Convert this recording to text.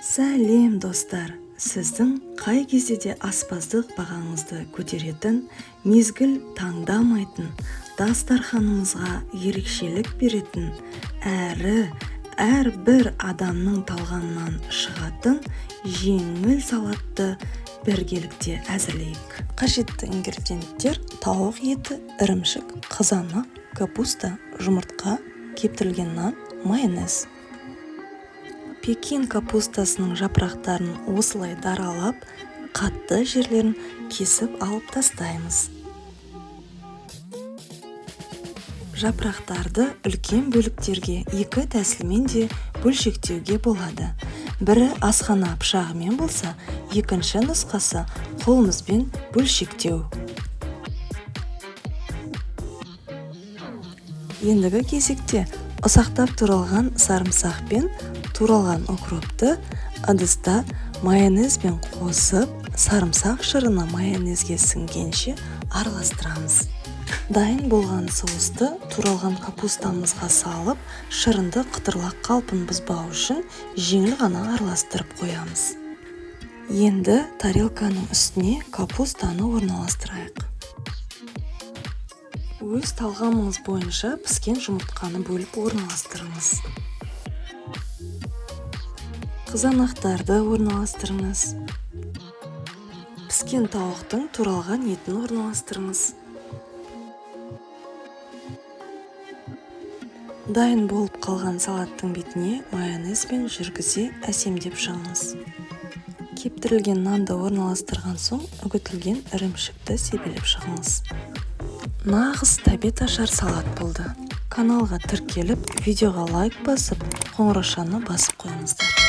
Сәлем, достар! Сіздің қай кезде де аспаздық бағаңызды көтеретін, мезгіл таңдамайтын, дастарханымызға ерекшелік беретін, әрі әрбір адамның талғамынан шығатын жеңіл салатты біргелікте әзірлейік. Қажетті ингредиенттер: тауық еті, ірімшік, қызанақ, капуста, жұмыртқа, кептірілген нан, майонез. Пекин капустасының жапырақтарын осылай даралап, қатты жерлерін кесіп алып тастаймыз. Жапырақтарды үлкен бөліктерге екі тәсілмен де бөлшектеуге болады. Бірі асхана пышағымен болса, екінші нұсқасы қолымызбен бөлшектеу. Ендігі кезекте ұсақтап туралған сарымсақ пен туралған укропты ыдыста майонезбен қосып, сарымсақ шырыны майонезге сіңгенше араластырамыз. Дайын болған соусты туралған капустамызға салып, шырынды қытырлақ қалпын бұзбау үшін жеңіл ғана араластырып қоямыз. Енді тарелканың үстіне капустаны орналастырайық. Өз талғамыңыз бойынша піскен жұмыртқаны бөліп орналастырыңыз. Қызанақтарды орналастырыңыз. Піскен тауықтың туралған етін орналастырыңыз. Дайын болып қалған салаттың бетіне майонезбен жүргізе әсемдеп шығыңыз. Кептірілген нанды орналастырған соң үгітілген ірімшікті себелеп шығыңыз. Нағыз тәбет ашар салат болды. Каналға тіркеліп, видеоға лайк басып, қоңыраушаны басып қойыңыздар.